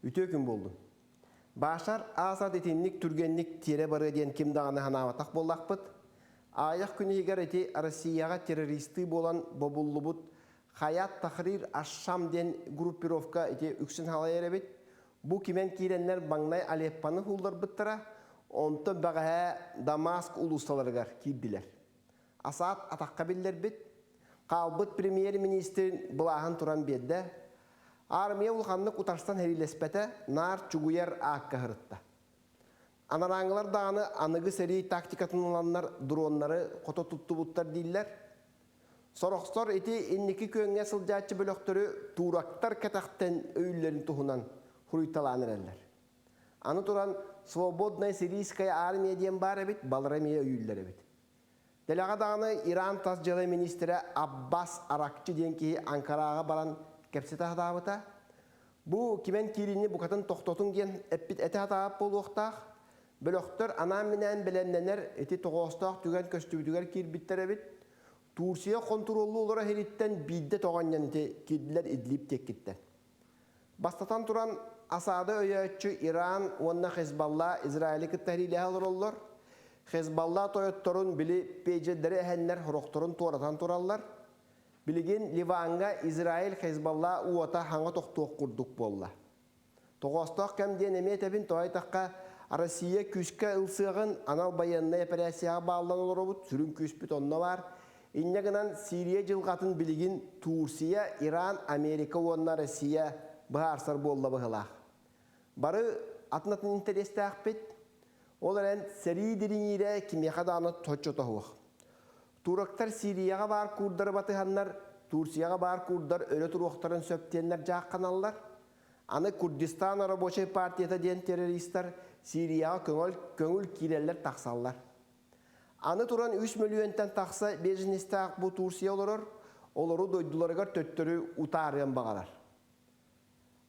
Үтүө күн буоллун. Башар Асад итинник түргэнник тиэрэ барыа диэн ким даҕаны санаабатах буоллахпыт. Аайах күн иһигэр ити Россияҕа террористыы буолан бобуллубут Хаят Тахрир Аш-Шам диэн группировка ити үксүн халайар эбит. Бу кимэн киирэннэр маҥнай Алеппоны уулларбыттара, онтон бэҕэһээ Дамаск улуусталарыгар киирдилэр. Асад атахха биллэрбит, хаалбыт премьер-министрин былааһын туран биэрдэ. Армия улаханнык утарсан сэриилэспэтэ, наар чугуйар аакка сырытта. Анарааҥҥылар даҕаны аныгы сэрии тактикатын ыланнар дроннары хото туттубуттар дииллэр. Сорохтор ити инники күөҥҥэ сылдьааччы бөлөхтөрү туурактар кэтэхтэн өйүүллэрин туһунан хуруйталаан эрэллэр. Аны туран «Свободная сирийская армия» диэн баар эбит, балара эмиэ өйүүллэр эбит. Дэлэҕэ даҕаны Иран тас дьыала миниистирэ Аббас Аракчи диэн киһи Анкараҕа баран кэпсэтэ сатаабыта. Бу кимэн киириини букатын тохтотуҥ диэн эппит этэ сатаабыт буолуохтаах. Бөлөхтөр анаан-минээн бэлэмнэнэр ити тоҕоостоох түгэн көстүбүтүгэр киирбиттэр эбит. Турция хонтуруоллуу олорор иһириттэн биирдэ тоҕо анньан ити киирдилэр Идлиб диэккиттэн. Бастатан туран, Асады өйөөччү Иран уонна Хезбалла Израили кытта сэриилэһэ олороллор. Хезбалла тойотторун били пейджердэри эһэннэр сорохторун туоратан тураллар. Билигин Ливаҥҥа Израиль Хезбалла уота хаҥа тохтуох курдук буолла. Тоҕоостоох кэм диэн эмиэ этэбин, тоҕо диэтэххэ, Россия күүскэ ылсыаҕын анал байыаннай эпэрээссийэҕэ бааллан олоробут, сүрүн күүспүт онно баар. Инньэ гынан Сирия дьылҕатын билигин Турция, Иран, Америка уонна Россия быһаарсар буолла быһыылаах. Бары атын-атын интэриэстээхпит. Ол эрэн сэрии дириҥиирэ кимиэхэ даҕаны соччото суох. Турактар Сирияҕа баар курдары батыһаннар, Турцияҕа баар курдар өрө туруохтарын сөп диэннэр дьаахханаллар. Аны Курдистан рабочай партията диэн террористар Сирияҕа көҥүл, көҥүл киирэллэр-тахсаллар. Аны туран 3 мөлүйүөнтэн тахса беженецтээх бу Турция олорор, олору дойдуларыгар төттөрү утаарыан баҕарар.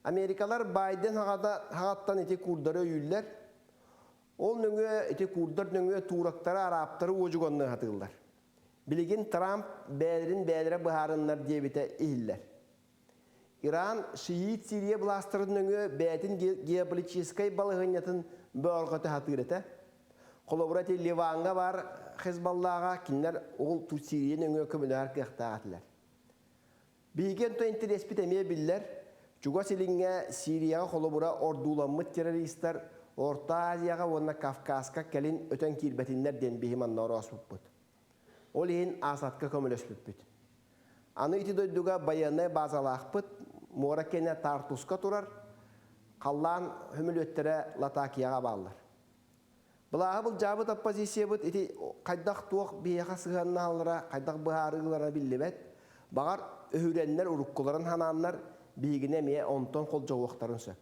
Америкалар Байден хаҕаттан ити курдары өйүүллэр. Ол нөҥүө ити курдар нөҥүө туурактары, араабтары уодьуганныы сатыыллар. Билигин Трамп бэйэлэрин бэйэлэрэ быһаарыннар диэбитэ иһиллэр. Иран шиит Сирия былаастарын нөҥүө бэйэтин геополитическай балаһыанньатын бөҕөрҕөтө сатыыр этэ. Холобура ити Ливаҥҥа баар Хезболлаҕа кинилэр ол Сирия нөҥүө көмөлөһөр кыахтаах этилэр. Биһиги онтон интэриэспит эмиэ биллэр. Чугас Илиҥҥэ Сирияҕа холобура ордууламмыт террористар Орто Азияҕа уонна Кавказка кэлин өтөн киирбэтиннэр диэн биһи манна орооспуппут. Ол иһин Асадка көмөлөспүппүт. Аны ити дойдуга байыаннай базалаахпыт, муора киэнэ Тартуска турар, халлаан сөмөлүөттэрэ Латакияҕа бааллар. Былааһы былдьаабыт оппозициябыт ити хайдах-туох биһиэхэ сыһыаннаһаллара, хайдах быһаарыылара биллибэт. Баҕар, өһүрэннэр уруккуларын ханааннар, биһигини эмиэ онтон холдьоҕуохтарын сөп.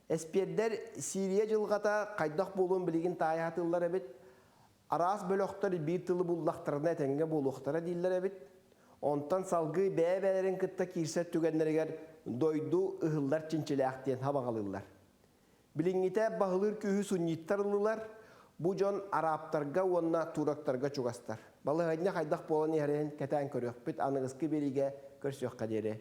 Эспиэрдэр Сирия дьылҕата хайдах буолуон билигин таайа сатыыллар эбит. Араас бөлөхтөр биир тылы буллахтарына этэҥҥэ буолуохтара дииллэр эбит. Онтон салгыы бэйэ-бэйэлэрин кытта киирсэр түгэннэригэр дойду ыһыллар чинчилээх диэн сабаҕалыыллар. Билиҥҥитэ баһылыыр күүһү сунниттар ыллылар, бу дьон арабтарга уонна турактарга чугастар. Балаһыанньа хайдах буолан иһэрин кэтээн көрүөхпүт, аныгыскы биэриигэ көрсүөххэ диэри.